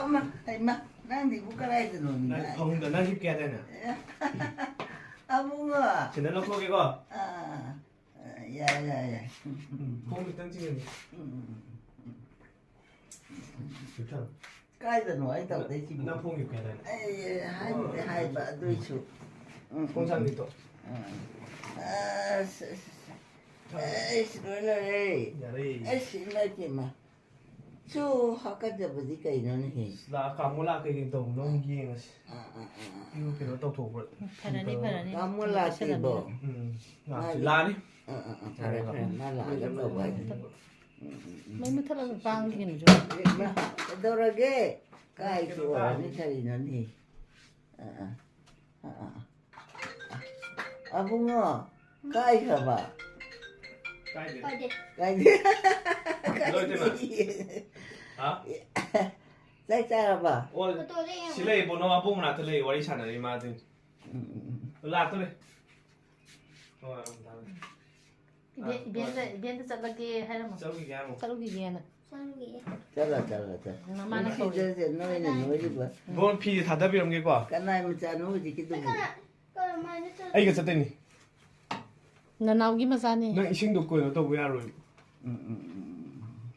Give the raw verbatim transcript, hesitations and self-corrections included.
ꯑꯃ, ꯍꯩꯃ, ꯅꯪꯗꯤꯕꯨ ꯀꯗꯥꯏꯗꯅꯣ? ꯅꯪ ꯐꯃꯨꯡꯗ ꯅꯪ ꯍꯤꯞꯀꯦ ꯍꯥꯏꯗꯥꯏꯅꯦ? ꯑꯦ, ꯑꯕꯨꯡꯉꯣ꯫ ꯁꯤꯗ ꯂꯧꯊꯣꯛꯑꯒꯦꯀꯣ꯫ ꯑꯥ, ꯌꯥꯏ, ꯌꯥꯏ, ꯌꯥꯏ꯫ ꯎꯝ, ꯎꯝ, ꯎꯝ꯫ ꯈꯣꯡ ꯈꯤꯇꯪ ꯆꯤꯡꯍꯟꯒꯦ꯫ ꯎꯝ, ꯎꯝ, ꯎꯝ, ꯎꯝ, ꯎꯝ꯫ ꯍꯤꯞꯊꯔꯣ꯫ ꯀꯥꯏꯗꯅꯣ ꯑꯩ ꯇꯧꯗꯣꯏꯁꯤꯕꯣ? ꯅꯪ ꯐꯃꯨꯡ ꯍꯤꯞꯀꯦ ꯍꯥꯏꯗꯥꯏꯅꯦ? ꯑꯩ ꯍꯥꯏꯕꯨꯗꯤ ꯍꯥꯏꯕ, ꯑꯗꯨꯏꯁꯨ꯫ ꯎꯝ, ꯈꯣꯡ ꯎꯝ, ꯁꯥꯡꯕꯤꯗꯣ꯫ ꯎꯝ꯫ ꯑꯁ, ꯑꯁ, ꯑꯁ꯫ ꯑꯩꯁ, ꯂꯣꯏ ꯂꯣꯏꯔꯦ꯫ ꯌꯥꯔꯦ꯫ ꯑꯩꯁ, ꯏꯃꯥ ꯏꯄꯦꯝꯃ꯫ ꯁꯨ ꯍꯥꯀꯠꯆꯕꯗꯤ ꯀꯩꯅꯣꯅꯦꯍꯦ? ꯂꯥꯛ-, ꯀꯥꯃꯣ ꯂꯥꯛ ꯀꯩꯀꯩ ꯇꯧꯕꯅꯣ ꯑꯃꯨꯛ ꯌꯦꯡꯉꯁꯤ꯫ ꯑꯥ, ꯑꯥ, ꯑꯥ, ꯑꯥ꯫ ꯏꯔꯨ ꯀꯩꯅꯣ ꯇꯧꯊꯣꯛꯄ꯭ꯔꯥ? ꯐꯔꯅꯤ, ꯐꯔꯅꯤ꯫ ꯀꯥꯃꯣ ꯂꯥꯛꯇꯦꯕꯣ? ꯎꯝ, ꯂꯥꯛꯇ꯭ꯔꯤ꯫ ꯃꯥꯒꯤ ꯂꯥꯛꯑꯅꯤ꯫ ꯑꯥ, ꯑꯥ, ꯑꯥ, ꯐꯔꯦ, ꯐꯔꯦ꯫ ꯃꯥ ꯂꯥꯛꯑꯒ ꯇꯧꯕ ꯍꯥꯏꯗꯨꯅꯤ꯫ ꯎꯝ, ꯎꯝ, ꯎꯝ꯫ ꯃꯩ ꯃꯨꯠꯊꯠꯂꯒ ꯀꯥꯡꯒꯤ ꯀꯩꯅꯣꯁꯨ꯫ ꯏꯃꯥ, ꯀꯩꯗꯧꯔꯒꯦ? ꯀꯥꯏ ꯆꯣꯛꯑꯔꯅꯤ ꯀꯔꯤꯅꯣꯅꯦ? ꯑꯥ, ꯑꯥ, ꯑꯥ, ꯑꯥ, ꯑꯥ꯫ ꯑꯕꯨꯡꯉꯣ, ꯀꯥꯏꯈ꯭ꯔꯕ? ꯀꯥꯏꯗꯦ꯫ ꯀꯥꯏꯗꯦ꯫ ꯀꯥꯏꯗꯦ꯫ ꯍꯜꯂꯣ, ꯏꯇꯩꯃ꯫ ꯍꯥ? ꯆꯥꯛ ꯆꯥꯔꯕ? ꯑꯣ, ꯐꯣꯇꯣꯗ ꯌꯦꯡꯉꯣ꯫ ꯁꯤ ꯂꯩ, ꯕꯣꯅꯣ ꯑꯕꯨꯡ ꯃꯅꯥꯛꯇ ꯂꯩ, ꯋꯥꯔꯤ ꯁꯥꯟꯅꯔꯤ ꯃꯥ ꯑꯗꯨꯏꯅꯤ꯫ ꯎꯝ, ꯎꯝ, ꯎꯝ꯫ ꯂꯥꯛꯇꯣꯔꯦ꯫ ꯍꯣꯏ, ꯍꯣꯏ, ꯊꯝꯃꯦ꯫ ꯏꯕꯦ-, ꯑꯥ, ꯏꯕꯦꯟꯗ, ꯍꯣꯏ꯫ ꯏꯕꯦꯟꯗ ꯆꯠꯂꯒꯦ ꯍꯥꯏꯔꯝꯃꯣ꯫ ꯆꯠꯂꯨꯈꯤꯒꯦ ꯍꯥꯏꯔꯝꯃꯣ꯫ ꯆꯠꯂꯨꯈꯤꯒꯦꯅ꯫ ꯆꯠꯂꯨꯈꯤꯒꯦ꯫ ꯆꯠꯂꯣ, ꯆꯠꯂꯣ, ꯆꯠꯂꯣ꯫ ꯃꯃꯥꯅ ꯀꯧꯔꯤ꯫ ꯅꯨꯡꯁꯤꯗ꯭ꯔꯁꯦ, ꯅꯣꯏꯅ ꯅꯣꯏꯔꯤꯕ꯫ ꯕꯣꯟ ꯐꯤꯁꯦ ꯊꯥꯗꯕꯤꯔꯝꯒꯦꯀꯣ꯫ ꯀꯅꯥꯏ ꯃꯆꯥꯅꯣ ꯍꯧꯖꯤꯛꯀꯤꯗꯨꯕꯨ? ꯀꯅꯥ-, ꯀꯔꯝꯍꯥꯏꯅ ꯆꯠ- ꯑꯩꯒ ꯆꯠꯇꯣꯏꯅꯤ꯫ ꯅꯅꯥꯎꯒꯤ ꯃꯆꯥꯅꯤ꯫ ꯅꯪ ꯏꯁꯤꯡꯗꯣ ꯀꯩꯅꯣ ꯇꯧꯕ ꯌꯥꯔꯣꯏ꯫ ꯎꯝ, ꯎꯝ, ꯎꯝ꯫